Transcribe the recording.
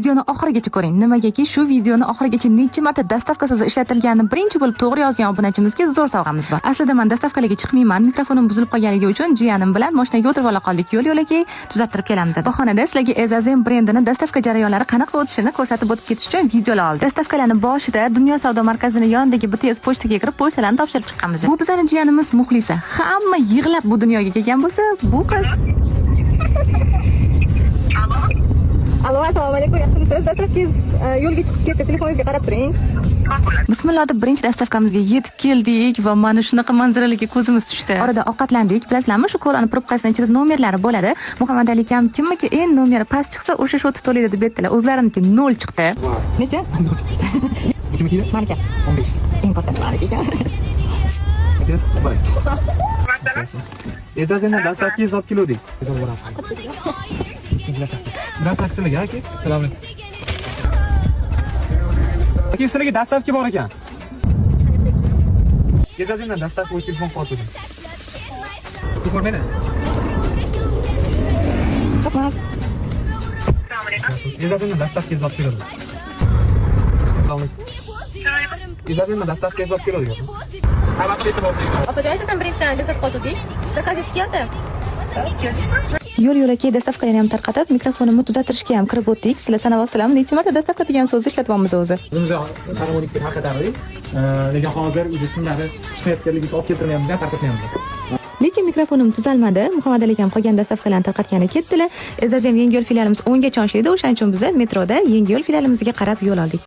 Videoni oxirigacha ko'ring. Nimagaki, shu videoni oxirigacha necha marta "доставка" so'zi ishlatilganini birinchi bo'lib to'g'ri yozgan obunachimizga zo'r sovg'amiz bor. Aslida men доставка larga chiqmayman. Mikrofonim buzilib qolganligi uchun jiyanim bilan mashinaga o'tirib ola qoldik. Yo'l yo'lakay tuzattirib kelamiz dedi. Bahonada sizlarga Ezazem brendini доставка jarayonlari qanaqa o'tishini ko'rsatib o'tib ketish uchun videolar oldim. Доставка larni boshida Dunyo savdo markazini yonidagi BTS pochtaga kirib, pochtalarni topshirib chiqqanmiz. Bu bizani jiyanimiz Muxlisa. Hamma yig'lab bu dunyoga kelgan bo'lsa, bu qiz. Alo, assalomu alaykum, yaxshimisiz? Доставка ngiz yo'lga chiqib ketdi, telefoningizga qarab turing. Bismillah deb birinchi доставка mizga yetib keldik va mana shunaqa manzaralarga ko'zimiz tushdi. Orada ovqatlandik. Bilasizlarmi, shu kolani probkasini ichida nomerlari bo'ladi. Muhammad Ali akam kimniki eng nomeri past chiqsa, o'sha счёт to'laydi deb aytdilar. O'zlariniki 0 chiqdi. Necha? Kimniki? Maniki. 15. Eng kattasi maniki ekan. Necha? 1. Ezazendan доставка olib keluvdik. Доставка sizlarga, aka. Salom alaykum. Aka, sizlarga доставка bor ekan. Ezazendan доставка bo'yicha telefon qilyotgandim. Ko'rmaydi. Rahmat. Ezazendan доставка olib keluvdim. Assalomu alaykum. Ezazendan доставка olib keluvdik. Sabab qilib yetib olsak. Opajon, sizdan birinchidan lezzat qotuvdik. Заказ yetib keldi. Yo'l yo'lakay доставка larni ham tarqatib, mikrofonimni tuzattirishga ham kirib o'tdik. Sizlar sanayapsizlarmi? Necha marta "доставка" degan so'zni ishlatyapmiz o'zi? O'zimiz saromonik deb tarqatardik. Lekin hozir уже simlari chiqayotganligi uchun olib keltirmayapmiz ham, tarqatmayapmiz. Lekin mikrofonim tuzalmadi. Muhammad Ali akam qolgan доставка larni tarqatgani ketdilar. Ezazem Yangiyo'l filialimiz 10 gacha ochiladi. O'shaning uchun biz metroda Yangiyo'l filialimizga qarab yo'l oldik.